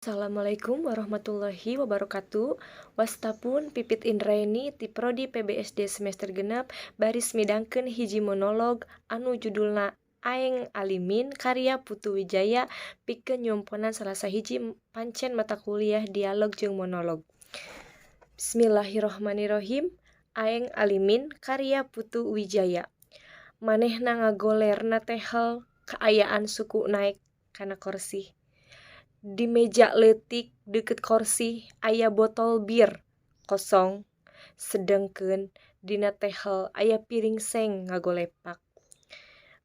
Assalamualaikum warahmatullahi wabarakatuh. Wasta pun Pipit Indrayani ti Prodi PBSD semester 6 baris midangkeun hiji monolog anu judulna Aeng Alimin karya Putu Wijaya pikeun nyomponan salah sahiji pancen mata kuliah dialog jeung monolog. Bismillahirrahmanirrahim. Aeng Alimin karya Putu Wijaya. Manehna ngagolerna tehel kaayaan suku naek kana korsi. Di meja leutik deukeut korsi aya botol bir kosong, sedengkeun dina tehel aya piring seng ngagolepak.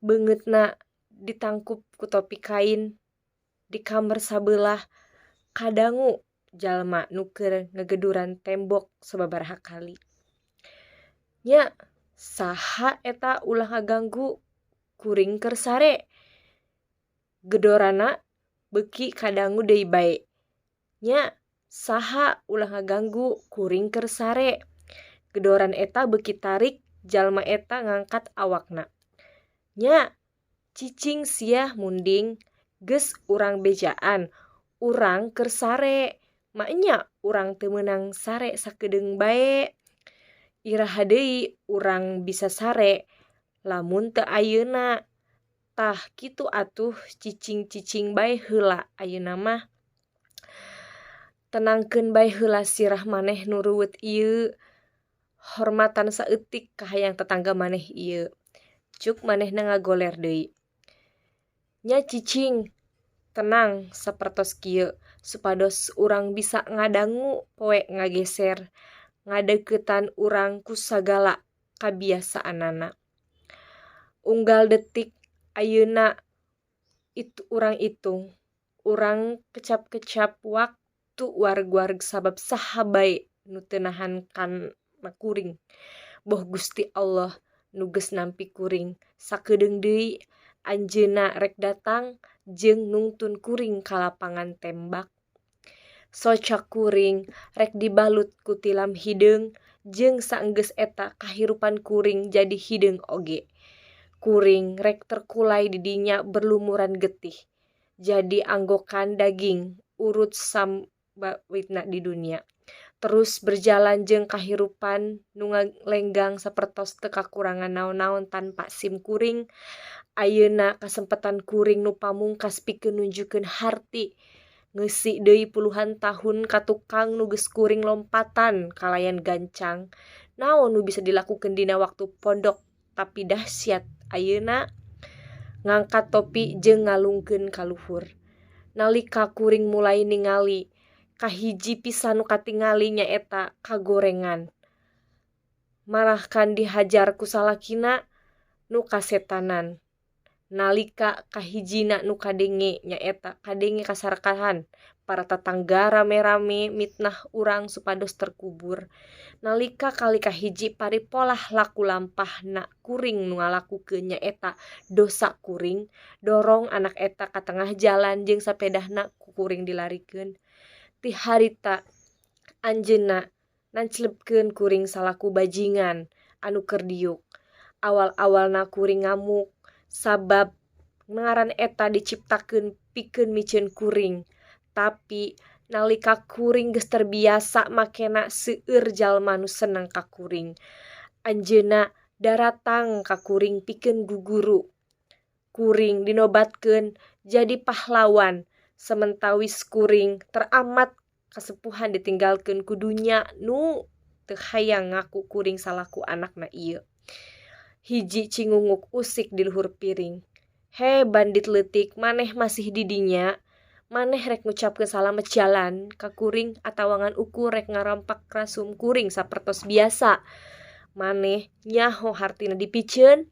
Beungeutna ditangkup ku topi kain. Di kamar sabelah kadangu jalma nu keur ngageduran tembok sababaraha kali. Nya, saha eta ulah ngaganggu kuring keur sare. Gedoranna beuki kadangu deui bae. Nya, saha ulah ngaganggu kuring keur sare. Gedoran eta beuki tarik jalma eta ngangkat awakna. Nya, cicing sia munding, geus urang bejaan, urang keur sare. Maenya urang teu meunang sare sakedeung bae. Iraha deui urang bisa sare lamun teu ayeuna. Tah kitu atuh cicing-cicing bae heula ayeuna mah. Tenangkeun bae heula sirah maneh nu ruwet ieu. Hormatan saeutik ka hayang tetangga maneh ieu. Cuk manehna ngagoler deui. Nya cicing, tenang sapertos kieu supados urang bisa ngadangu poe ngageser ngadeuketan urang ku sagala kabiasaanana. Unggal detik ayeuna itu urang itung, urang kecap-kecap waktu wareg-wareg sabab saha bae nu teu nahan kana kuring. Boh Gusti Allah nu geus nampi kuring sakedeung deui anjeunna rek datang jeung nungtun kuring ka lapangan tembak. Soca kuring rek dibalut ku tilam hideung jeung saenggeus eta kahirupan kuring jadi hideung oge. Kuring rek terkulai di dinya berlumuran getih. Jadi anggokan daging urut sambawitna di dunia. Terus berjalan jeung kahirupan nu ngalenggang sapertos teu kakurangan naon-naon tanpa sim kuring. Ayeuna kasempatan kuring nu pamungkas pikeun nunjukkeun harti. Ngeusi deui puluhan tahun ka tukang nu geus kuring lompatan kalayan gancang. Naon nu bisa dilakukeun dina waktu pondok tapi dahsyat ayeuna ngangkat topi jeung ngalungkeun ka luhur. Nalika kuring mulai ningali kahiji pisan nu katingali nyaeta kagorengan. Marahkan dihajar ku salakina nu kasetanan. Nalika kahijina nu kadenge nyaeta kadenge kasarakahan para tatangga rame-rame mitnah urang supados terkubur. Nalika kali kahiji paripolah laku lampahna kuring nu ngalakukeun nyaeta dosa kuring, dorong anak eta ka tengah jalan jeung sapedahna ku kuring dilarikeun. Ti harita anjeunna nanclepkeun kuring salaku bajingan anu keur diuk. Awal-awalna kuring ngamuk sabab ngaran eta diciptakeun pikeun miceun kuring. Tapi nalika kuring geus terbiasa makena seueur jalma nu seneng ka kuring. Anjeunna daratang ka kuring pikeun guguru. Kuring dinobatkeun jadi pahlawan sementawis kuring teramat kasepuhan ditinggalkeun ku dunya nu teu hayang ngaku kuring salaku anakna ieu. Hiji cingunguk usik di luhur piring. He bandit leutik, maneh masih di dinya. Maneh rek ngucapkeun salamet jalan ka kuring atawa ngan ukur rek ngarampak rasum kuring sapertos biasa. Maneh nyaho hartina dipiceun.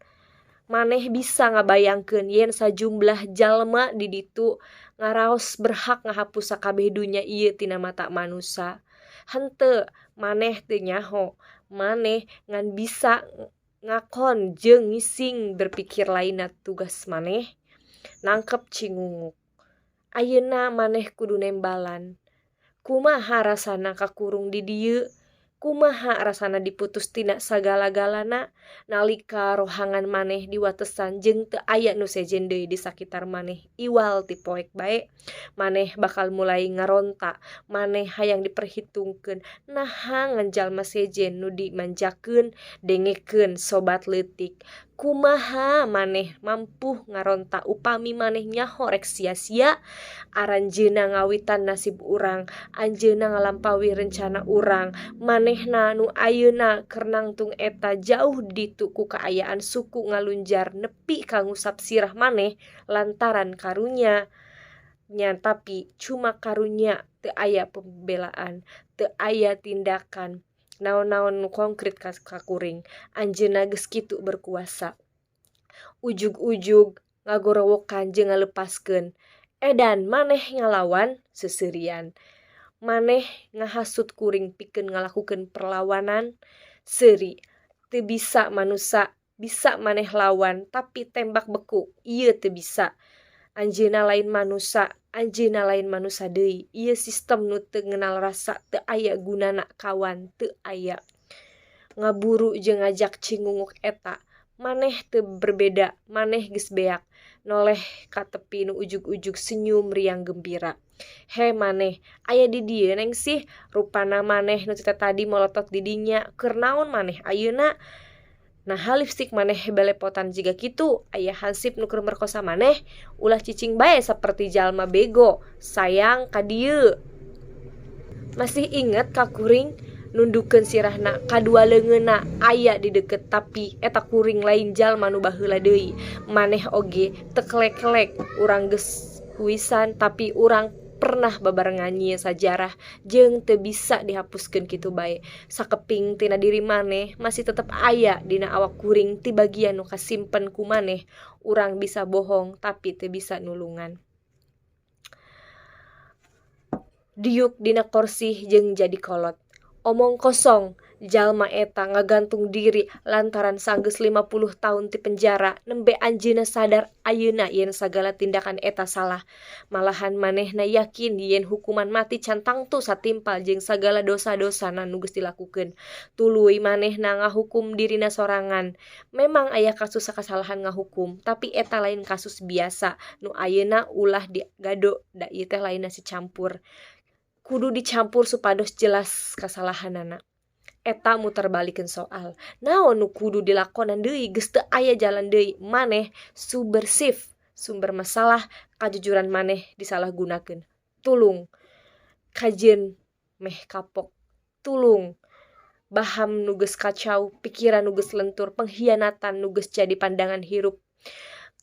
Maneh bisa ngabayangkeun yen sajumlah jalma di ditu ngaraos berhak ngahapus sakabeh dunya ieu tina mata manusa. Henteu, maneh teu nyaho. Maneh ngan bisa ngakon jeung ngising berpikir lainna tugas maneh. Nangkep cingunguk. Ayeuna maneh kudu nembalan. Kumaha rasana kakurung di dieu? Kumaha rasana diputus tina sagala-galana nalika rohangan maneh diwatesan jeung teu aya nu sejen deui di sakitar maneh iwal ti poek bae. Maneh bakal mulai ngaronta, maneh hayang diperhitungkeun, naha ngan jalma sejen nu dimanjakeun, dengekeun sobat leutik. Kumaha maneh mampuh ngaronta upami maneh nyaho rek sia-sia? Aranjeunna ngawitan nasib urang, anjeunna ngalampawi rencana urang. Manehna nu ayeuna keur nangtung eta jauh ditu ku kaayaan suku ngalunjar nepi ka ngusap sirah maneh lantaran karunya. Nya tapi cuma karunya, teu aya pembelaan, teu aya tindakan naon-naon nu konkret ka kuring. Anjeunna geus kitu berkuasa. Ujug-ujug ngagorowokan jeung ngalepaskeun. Edan maneh ngalawan seuseurian. Maneh ngahasut kuring pikeun ngalakukeun perlawanan seuri. Teu bisa manusa, bisa maneh lawan tapi tembak beku ieu teu bisa. Anjeunna lain manusa, anjeunna lain manusa deui. Ieu sistem nu teu ngenal rasa, teu aya gunana kawan, teu aya. Ngaburu jeung ngajak cingunguk eta. Maneh teu berbeda, maneh geus beak. Noleh ka tepi nu ujug-ujug senyum riang gembira. He maneh, aya di dieu Nengsih, rupana maneh nu tadi molotot di dinya, keur naon maneh ayeuna? Naha lipstik maneh belepotan jiga kitu? Aya hansip nu keur merkosa maneh? Ulah cicing bae saperti jalma bego, sayang ka dieu. Masih inget ka kuring? Nundukeun sirahna, kadua leungeunna aya di deukeut tapi eta kuring lain jalma nu baheula deui. Maneh oge teu kelek-kelek, urang geus huisan tapi urang pernah babarengan nyieun sajarah jeung teu bisa dihapuskeun kitu bae. Sakeping tina diri maneh masih tetep aya dina awak kuring ti bagian nu kasimpen ku maneh. Urang bisa bohong tapi teu bisa nulungan. Diuk dina korsih jeung jadi kolot. Omong kosong, jalma eta ngagantung diri lantaran sanggeus 50 taun ti penjara nembe anjeunna sadar ayeuna yen sagala tindakan eta salah. Malahan manehna yakin yen hukuman mati can tangtu satimpal jeung sagala dosa-dosana nu geus dilakukeun. Tuluy manehna ngahukum dirina sorangan. Memang aya kasus kasalahan ngahukum, tapi eta lain kasus biasa nu ayeuna ulah digado da ieu teh lain nasi campur. Kudu dicampur supados jelas kasalahanana. Eta muterbalikeun soal. Naon nu kudu dilakonan deui, geus teu aya jalan deui. Maneh subversif, sumber masalah, kajujuran maneh disalahgunakeun. Tulung kajeun meh kapok. Tulung baham nu geus kacau, pikiran nu geus lentur, pengkhianatan nu geus jadi pandangan hirup.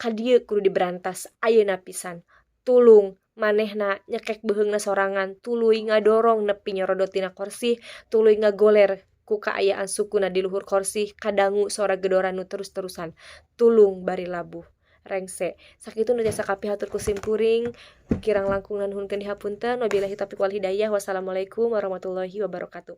Ka dieu kudu diberantas ayeuna pisan. Tulung manehna nyekek beuheungna sorangan, tuluy ngadorong nepi nyorodot tina korsih, tuluy ngagoler ku kaayaan sukuna di luhur korsih, kadangu sora gedoran nu terus-terusan. Tulung bari labuh. Rengse. Sakitu nu tiasa kapihatur ku sim kuring, kirang langkungan nuhunkeun dihapunten. Wabillahi taufiq wal hidayah. Wassalamualaikum warahmatullahi wabarakatuh.